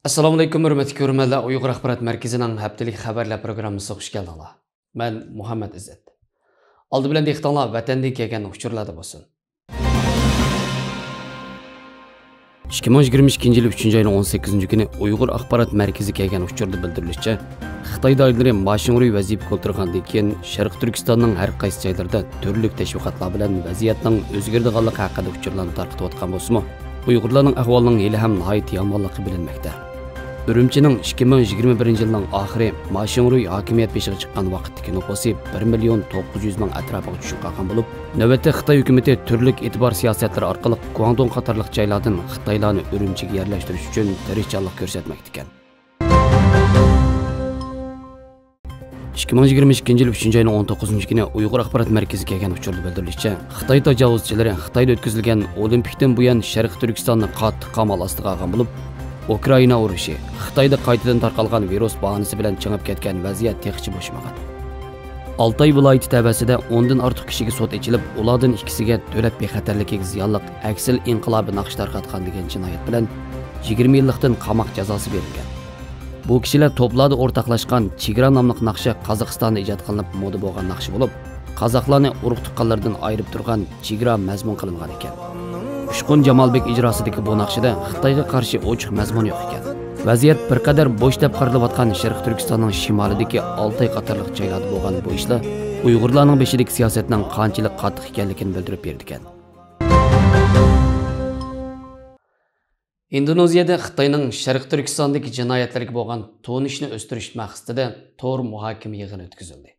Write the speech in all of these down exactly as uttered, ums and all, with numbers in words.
ئەسسالامۇئەلەيكۇم، ھۆرمەتلىك كۆرۈرمەنلەر، ئۇيغۇر ئاخبارات مەركىزىنىڭ ھەپتىلىك خەۋەرلەر پروگراممىسىغا خۇش كەلدىڭلار. مەن مۇھەممەد ئىززەت. ئالدى بىلەن دىققىتىڭلار ۋەتەندىن كەلگەن ئۇچۇرلاردا بولسۇن. ئىككى مىڭ يىگىرمە ئىككىنچى يىل ئۈچىنچى ئاينىڭ ئون سەككىزىنچى كۈنى ئۇيغۇر ئاخبارات مەركىزى كەلگەن ئۇچۇردا بىلدۈرۈلۈشىچە، خىتاي دائىرىلىرى ماشىڭرۇي ۋەزىپىگە ئولتۇرغاندىن كېيىن، شەرقىي تۈركىستاننىڭ ھەر قايسى جايلىرىدا تۈرلۈك تەشۋىقاتلار بىلەن ۋەزىيەتنىڭ ئۆزگىرىدىغانلىقى ھەققىدە ئۇچۇرلارنى تارقىتىۋاتقان بولسىمۇ، ئۇيغۇرلارنىڭ ئەھۋالىنىڭ ھېلىھەم ناھايىتى يامانلىقى بىلىنمەكتە. ئۈرۈمچىنىڭ ئىككى مىڭ يىگىرمە بىرىنچى يىلنىڭ ئاخىرى ماشىڭرۇي ھاكىمىيەت بېشىغا چىققان ۋاقىتتىكى نوپۇسى بىر مىليون توققۇز يۈز مىڭ ئەتراپىغا چۈشۈپ قالغان بولۇپ، نۆۋەتتە خىتاي ھۆكۈمىتى تۈرلۈك ئېتىبار سىياسەتلىرى ئارقىلىق گۇاڭدۇڭ قاتارلىق جايلاردىن خىتايلارنى ئۈرۈمچىگە يەرلەشتۈرۈش ئۈچۈن تىرىشچانلىق كۆرسەتمەكتىكەن. ئىككى مىڭ يىگىرمە ئىككىنچى يىل ئۈچىنچى ئاينىڭ ئون توققۇزىنچى كۈنى ئۇيغۇر ئاخبارات مەركىزى كەلگەن ئۇچۇردا بىلدۈرۈلۈشىچە، خىتاي تاجاۋۇزچىلىرى خىتايدا ئۆتكۈزۈلگەن ئولىمپىكتىن بۇيان شەرقىي تۈركىستاننى قاتتىق قامال ئاستىغا ئالغان بولۇپ، ئۇكرائىنا ئۇرۇشى، خىتايدا قايتىدىن تارقالغان ۋىرۇس باھانىسى بىلەن چىڭىپ كەتكەن ۋەزىيەت تېخىچە بوشىمىغان. ئالتاي ۋىلايىتى تەۋەسىدە ئوندىن ئارتۇق كىشىگە سوت ئېچىلىپ، ئۇلاردىن ئىككىسىگە دۆلەت بىخەتەرلىكىگە زىيانلىق ئەكسىل ئىنقىلابىي ناخشا تارقاتقان دېگەن جىنايەت بىلەن يىگىرمە يىللىقتىن قاماق جازاسى بېرىلگەن. بۇ كىشىلەر توپلاردا ئورتاقلاشقان چېگرا ناملىق ناخشا قازاقىستاندا ئىجاد قىلىنىپ مودا بولغان ناخشا بولۇپ، قازاقلارنى ئۇرۇق تۇغقانلىرىدىن ئايرىپ تۇرغان چېگرا مەزمۇن قىلىنغان ئىكەن. ئۇچقۇن جامالبېك ئىجراسىدىكى بۇ ناخشىدا خىتايغا قارشى ئوچۇق مەزمۇن يوق ئىكەن. ۋەزىيەت بىر قەدەر بوش دەپ قارىلىۋاتقان شەرقىي تۈركىستاننىڭ شىمالىدىكى ئالتاي قاتارلىق جايلاردا بولغان بۇ ئىشلار ئۇيغۇرلارنىڭ بېشىدىكى سىياسەتنىڭ قانچىلىك قاتتىق ئىكەنلىكىنى بىلدۈرۈپ بېرىدىكەن. ئىندونېزىيەدە خىتاينىڭ شەرقىي تۈركىستاندىكى جىنايەتلىرىگە بولغان تونۇشنى ئۆستۈرۈش مەقسىتىدە تور مۇھاكىمە يىغىنى ئۆتكۈزۈلدى.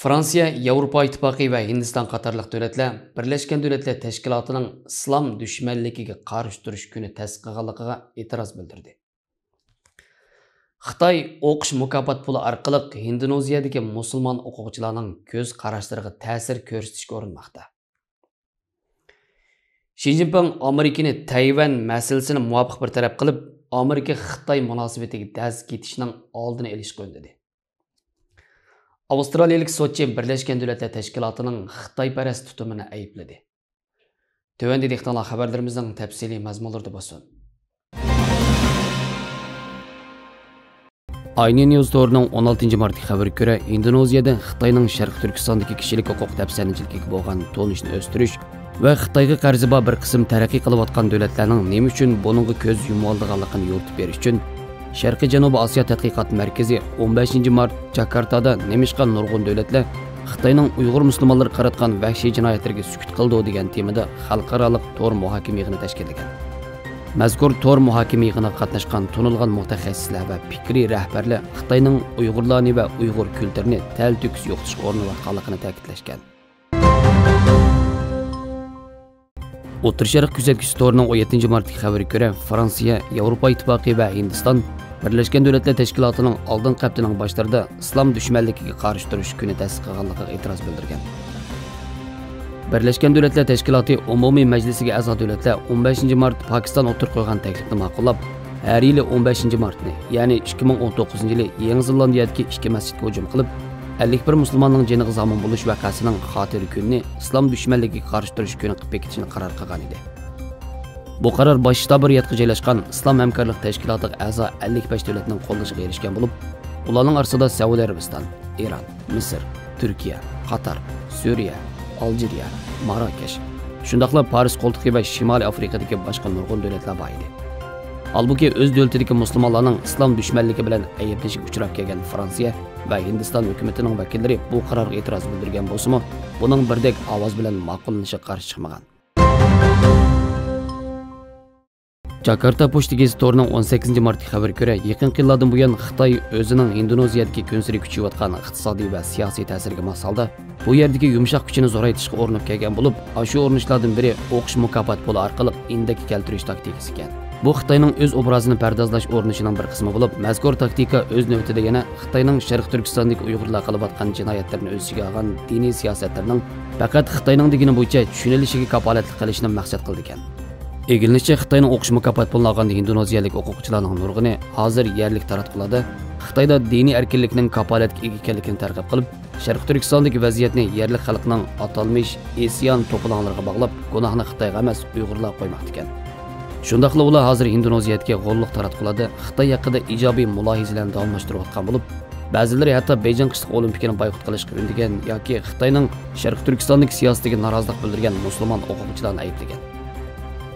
فرانسىيە، ياۋروپا ئىتتىپاقى ۋە ھىندىستان قاتارلىق دۆلەتلەر بىرلەشكەن دۆلەتلەر تەشكىلاتىنىڭ ئىسلام دۈشمەنلىكىگە قارشى تۇرۇش كۈنى تەسىس قىلغانلىقىغا ئېتىراز بىلدۈردى. خىتاي ئوقۇش مۇكاپات پۇلى ئارقىلىق ھىندونېزىيەدىكى مۇسۇلمان ئوقۇغۇچىلارنىڭ كۆز قاراشلىرىغا تەسىر كۆرسىتىشكە ئۇرۇنماقتا. شى جىنپىڭ ئامېرىكىنى تەيۋەن مەسىلىسىنى مۇۋاپىق بىر تەرەپ قىلىپ، ئامېرىكا خىتاي مۇناسىۋىتىگە دەز كېتىشنىڭ ئالدىنى ئېلىشقا ئۈندىدى. ئاۋسترالىيىلىك سوتچى بىرلەشكەن دۆلەتلەر تەشكىلاتىنىڭ خىتايپەرەس تۇتۇمىنى ئەيىبلىدى. تۆۋەندە دىققىتىڭلار خەۋەرلىرىمىزنىڭ تەپسىلىي مەزمۇنلىرىدا بولسۇن. ئاينى نيۇز تورىنىڭ ئون ئالتىنچى مارتتىكى خەۋىرىگە كۆرە، ئىندونېزىيەدە خىتاينىڭ شەرقىي تۈركىستاندىكى كىشىلىك ھوقۇق دەپسەندىچىلىكىگە بولغان تونۇشنى ئۆستۈرۈش ۋە خىتايغا قەرزى بار بىر قىسىم تەرەققىي قىلىۋاتقان دۆلەتلەرنىڭ نېمە ئۈچۈن بۇنىڭغا كۆز يۇمۇۋالىدىغانلىقىنى يورۇتۇپ بېرىش ئۈچۈن، شەرقىي جەنۇبىي ئاسىيا تەتقىقات مەركىزى ئون بەشىنچى مارت جاكارتادا نېمىشقا نۇرغۇن دۆلەتلەر خىتاينىڭ ئۇيغۇر مۇسۇلمانلىرىغا قاراتقان ۋەھشىي جىنايەتلىرىگە سۈكۈت قىلىدۇ دېگەن تېمىدا خەلقئارالىق تور مۇھاكىمە يىغىنى تەشكىللىگەن. مەزكۇر تور مۇھاكىمە يىغىنىغا قاتناشقان تونۇلغان مۇتەخەسسىسلەر ۋە پىكرىي رەھبەرلەر خىتاينىڭ ئۇيغۇرلارنى ۋە ئۇيغۇر كۈلتۈرىنى تەلتۆكۈس يوقىتىشقا ئۇرۇنۇۋاتقانلىقىنى تەكىتلەشكەن. ئوتتۇرا شەرق كۆزەتكۈچى تورىنىڭ ئون يەتتىنچى مارتتىكى خەۋىرىگە كۆرە، فرانسىيە، ياۋروپا ئىتتىپاقى ۋە ھىندىستان بىرلەشكەن دۆلەتلەر تەشكىلاتىنىڭ ئالدىنقى ھەپتىنىڭ باشلىرىدا ئىسلام دۈشمەنلىكىگە قارشى تۇرۇش كۈنى تەسىس قىلغانلىقىغا ئېتىراز بىلدۈرگەن. بىرلەشكەن دۆلەتلەر تەشكىلاتى ئومۇمىي مەجلىسىگە ئەزا دۆلەتلەر ئون بەشىنچى مارت پاكىستان ئوتتۇرىغا قويغان تەكلىپنى ماقۇللاپ، ھەر يىلى ئون بەشىنچى مارتنى، يەنى ئىككى مىڭ ئون توققۇزىنچى يىلى يېڭى زېلاندىيەدىكى ئىككى مەسچىتكە ھۇجۇم قىلىپ، ئەللىك بىر مۇسۇلماننىڭ جېنىغا زامىن بولۇش ۋەقەسىنىڭ خاتىرە كۈنىنى ئىسلام دۈشمەنلىكىگە قارشى تۇرۇش كۈنى قىلىپ بېكىتىشنى قارار قىلغان ئىدى. بۇ قارار باش شتابى رىيادقا جايلاشقان ئىسلام ھەمكارلىق تەشكىلاتىغا ئەزا ئەللىك بەش دۆلەتنىڭ قوللىشىغا ئېرىشكەن بولۇپ، ئۇلارنىڭ ئارىسىدا سەئۇدى ئەرەبىستان، ئىران، مىسىر، تۈركىيە، قاتار، سۈرىيە، ئالجىرىيە، ماراكەش، شۇنداقلا پارس قولتۇقى ۋە شىمالىي ئافرىقىدىكى باشقا نۇرغۇن دۆلەتلەر بار ئىدى. ھالبۇكى، ئۆز دۆلىتىدىكى مۇسۇلمانلارنىڭ ئىسلام دۈشمەنلىكى بىلەن ئەيىبلىشىگە ئۇچراپ كەلگەن فرانسىيە ۋە ھىندىستان ھۆكۈمىتىنىڭ ۋەكىللىرى بۇ قارارغا ئېتىراز بىلدۈرگەن بولسىمۇ، بۇنىڭ بىردەك ئاۋاز بىلەن ماقۇللىنىشىغا قارشى چىقمىغان. جاكارتا پوچتا گېزىت تورىنىڭ ئون سەككىزىنچى مارتتىكى خەۋىرىگە كۆرە، يېقىنقى يىللاردىن بۇيان خىتاي ئۆزىنىڭ ھىندونېزىيەدىكى كۈنسېرى كۈچىيىۋاتقان ئىقتىسادىي ۋە سىياسىي تەسىرىگە ماس ھالدا، بۇ يەردىكى يۇمشاق كۈچىنى زورايتىشقا ئۇرۇنۇپ كەلگەن بولۇپ، ئاشۇ ئۇرۇنۇشلاردىن بىرى ئوقۇش مۇكاپات پۇلى ئارقىلىق ئىندەككە كەلتۈرۈش تاكتىكىسى ئىكەن. بۇ خىتاينىڭ ئۆز ئوبرازىنى پەردازلاش ئۇرۇنۇشىنىڭ بىر قىسمى بولۇپ، مەزكۇر تاكتىكا ئۆز نۆۋىتىدە يەنە خىتاينىڭ شەرقىي تۈركىستاندىكى ئۇيغۇرلار قىلىۋاتقان جىنايەتلىرىنى ئۆز ئىچىگە ئالغان دىنىي سىياسەتلىرىنىڭ پەقەت خىتاينىڭ دېگىنى بويىچە چۈشىنىلىشىگە كاپالەتلىك قىلىشنى مەقسەت قىلىدىكەن. ئىگىلىنىشىچە، خىتاينىڭ ئوقۇش مۇكاپات پۇلىنى ئالغان ھىندونېزىيەلىك ئوقۇغۇچىلارنىڭ نۇرغۇنى ھازىر يەرلىك تاراتقۇلاردا خىتايدا دىنىي ئەركىنلىكنىڭ كاپالەتكە ئىگە ئىكەنلىكىنى تەرغىب قىلىپ، شەرقىي تۈركىستاندىكى ۋەزىيەتنى يەرلىك خەلقنىڭ ئاتالمىش ئىسيان توپىلاڭلىرىغا باغلاپ، گۇناھنى خىتايغا ئەمەس، ئۇيغۇرلارغا قويماقتىكەن. شۇنداقلا ئۇلار ھازىر ھىندونېزىيەدىكى غوللۇق تاراتقۇلاردا خىتاي ھەققىدە ئىجابىي مۇلاھىزىلەرنى داۋاملاشتۇرۇۋاتقان بولۇپ، بەزىلىرى ھەتتا بېيجىڭ قىشلىق ئولىمپىكىنى بايقۇت قىلىشقا ئۈندىگەن ياكى خىتاينىڭ شەرقىي تۈركىستاندىكى سىياسىتىگە نارازىلىق بىلدۈرگەن مۇسۇلمان ئوقۇغۇچىلارنى ئەيىبلىگەن.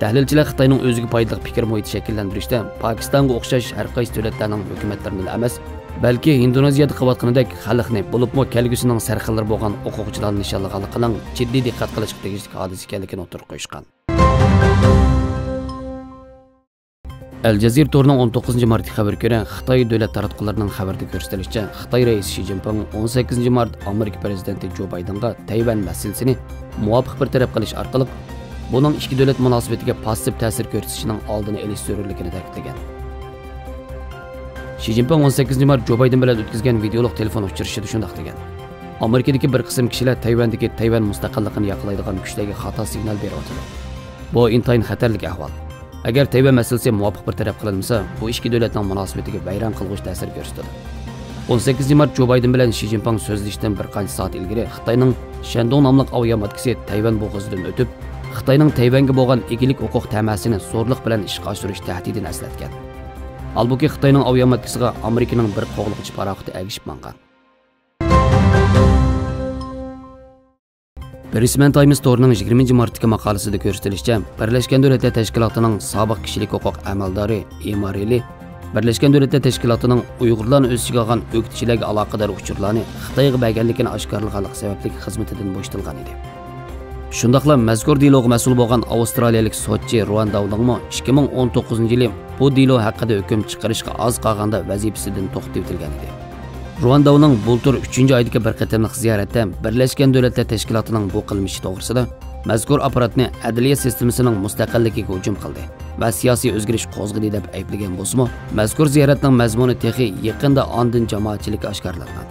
تەھلىلچىلەر خىتاينىڭ ئۆزىگە پايدىلىق پىكىر مۇھىتى شەكىللەندۈرۈشتە پاكىستانغا ئوخشاش ھەر قايسى دۆلەتلەرنىڭ ھۆكۈمەتلىرىنىلا ئەمەس، بەلكى ھىندونېزىيەدە قىلىۋاتقىنىدەك خەلقنى، بولۇپمۇ كەلگۈسىنىڭ سەرخىللىرى بولغان ئوقۇغۇچىلارنى نىشانلىغانلىقىنىڭ جىددىي دىققەت قىلىشقا تېگىشلىك ھادىسە ئىكەنلىكىنى ئوتتۇرىغا قويۇشقان. ئەل جەزىرە تورىنىڭ ئون توققۇزىنچى مارتتىكى خەۋىرىگە كۆرە، خىتاي دۆلەت تاراتقۇلىرىنىڭ خەۋىرىدە كۆرسىتىلىشىچە، خىتاي رەئىسى شى جىنپىڭ ئون سەككىزىنچى مارت ئامېرىكا پىرېزىدېنتى جو بايدېنغا تەيۋەن مەسىلىسىنى مۇۋاپىق بىر تەرەپ قىلىش ئارقىلىق، بۇنىڭ ئىككى دۆلەت مۇناسىۋىتىگە پاسسىپ تەسىر كۆرسىتىشىنىڭ ئالدىنى ئېلىش زۆرۈرلۈكىنى تەكىتلىگەن. شى جىنپىڭ ئون سەككىزىنچى مارت جو بايدېن بىلەن ئۆتكۈزگەن ۋىدېئولۇق تېلېفون ئۇچرىشىشىدا شۇنداق دېگەن: ئامېرىكىدىكى بىر قىسىم كىشىلەر تەيۋەندىكى تەيۋەن مۇستەقىللىقىنى ياقلايدىغان كۈچلەرگە خاتا سىگنال بېرىۋاتىدۇ. بۇ ئىنتايىن خەتەرلىك ئەھۋال. ئەگەر تەيۋەن مەسىلىسى مۇۋاپىق بىر تەرەپ قىلىنمىسا، بۇ ئىككى دۆلەتنىڭ مۇناسىۋىتىگە ۋەيران قىلغۇچ تەسىر كۆرسىتىدۇ. ئون سەككىزىنچى مارت جو بايدېن بىلەن شى جىنپىڭ سۆزلىشىشتىن بىر قانچە سائەت ئىلگىرى خىتاينىڭ شەندۇڭ ناملىق ئاۋىئاماتكىسى تەيۋەن بوغۇزىدىن ئۆتۈپ، خىتاينىڭ تەيۋەنگە بولغان ئىگىلىك ھوقۇق تەمەسىنى زورلۇق بىلەن ئىشقا ئاشۇرۇش تەھدىتىنى ئەسلەتكەن. ھالبۇكى، خىتاينىڭ ئاۋىئاماتكىسىغا ئامېرىكىنىڭ بىر قوغلىغۇچى پاراخوتى ئەگىشىپ ماڭغان. بىرىسمەن تايمس تورىنىڭ يىگىرمىنچى مارتتىكى ماقالىسىدە كۆرسىتىلىشىچە، بىرلەشكەن دۆلەتلەر تەشكىلاتىنىڭ سابىق كىشىلىك ھوقۇق ئەمەلدارى ئېما رېلى بىرلەشكەن دۆلەتلەر تەشكىلاتىنىڭ ئۇيغۇرلارنى ئۆز ئىچىگە ئالغان ئۆكتىچىلەرگە ئالاقىدار ئۇچۇرلارنى خىتايغا بەرگەنلىكىنى ئاشكارىلىغانلىقى سەۋەبلىك خىزمىتىدىن بوشىتىلغان ئىدى. شۇنداقلا مەزكۇر دېلوغا مەسئۇل بولغان ئاۋسترالىيەلىك سوتچى رۇان داۋنىڭمۇ ئىككى مىڭ ئون توققۇزىنچى يىلى بۇ دېلو ھەققىدە ھۆكۈم چىقىرىشقا ئاز قالغاندا ۋەزىپىسىدىن توختىتىۋېتىلگەن ئىدى. رۇان داۋنىڭ بۇلتۇر ئۈچىنچى ئايدىكى بىر قېتىملىق زىيارەتتە بىرلەشكەن دۆلەتلەر تەشكىلاتىنىڭ بۇ قىلمىشى توغرىسىدا مەزكۇر ئاپپاراتنى ئەدلىيە سىستېمىسىنىڭ مۇستەقىللىكىگە ھۇجۇم قىلدى ۋە سىياسىي ئۆزگىرىش قوزغىدى دەپ ئەيىبلىگەن بولسىمۇ، مەزكۇر زىيارەتنىڭ مەزمۇنى تېخى يېقىندا ئاندىن جامائەتچىلىككە ئاشكارىلانغان.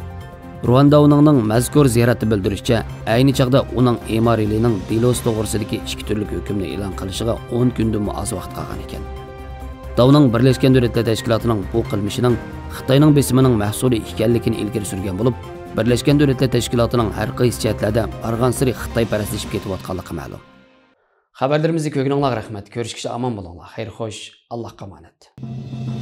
رۇان داۋنىڭنىڭ مەزكۇر زىيارەتتە بىلدۈرۈشىچە، ئەينى چاغدا ئۇنىڭ ئېما رېلىنىڭ دېلوسى توغرىسىدىكى ئىككى تۈرلۈك ھۆكۈمنى ئېلان قىلىشىغا ئون كۈندىنمۇ ئاز ۋاقىت قالغان ئىكەن. داۋنىڭ بىرلەشكەن دۆلەتلەر تەشكىلاتىنىڭ بۇ قىلمىشىنىڭ خىتاينىڭ بېسىمىنىڭ مەھسۇلى ئىكەنلىكىنى ئىلگىرى سۈرگەن بولۇپ، بىرلەشكەن دۆلەتلەر تەشكىلاتىنىڭ ھەر قايسى جەھەتلەردە بارغانسېرى خىتايپەرەسلىشىپ كېتىۋاتقانلىقى مەلۇم. خەۋەرلىرىمىزنى كۆرگىنىڭلارغا رەھمەت. كۆرۈشكىچە ئامان بولۇڭلار. خەير خوش، ئاللاھقا ئامانەت.